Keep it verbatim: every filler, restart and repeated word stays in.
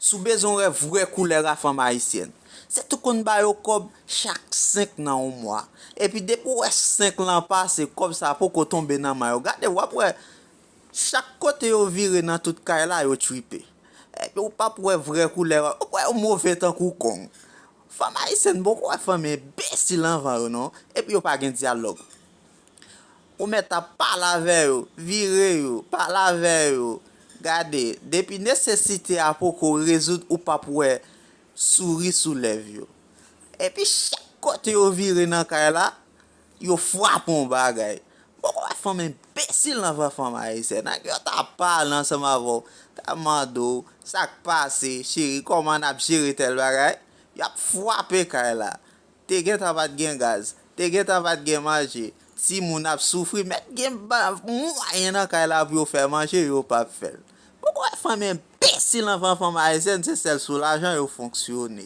Si w bezwen wè vrè koulè a fanm ayisyèn, se tou konn ba yo kòb chak senk nan yon mwa. Epi depi w wè senk lan pase, kòb sa poko tonbe nan men yo. Gade, w ap wè, chak kote yo vire nan tout kay la, yo tripe. Epi w p ap wè vrè koulè a, w ap wè yo move tankou kong. Fanm ayisyèn poko wè fanm enbesil anvan yo non, epi yo pa gen dyalòg. Ou mèt ap pale avè yo, vire yo, pale avè yo. Gade, depi nesesite a poko rezoud, ou p ap wè souri sou lèv yo. Epi chak kote yo vire nan kay la, yo frape yon bagay. Poko wè fanm enbesil anvan fanm ayisyèn. Nèg yo ta pale ansanm avè w, ta mande w sa k pase, cheri, kòman n ap jere tèl bagay. Y ap frape kay la. Te gentan pa t gen gaz, te gentan pa t gen manje, timoun ap soufri, mèt gen ba- mwayen nan kay la pou yo fè manje, yo p ap fè l. Poko wè fanm enbesil anvan fanm ayisyèn, se sèl sou lajan yo fonksyone.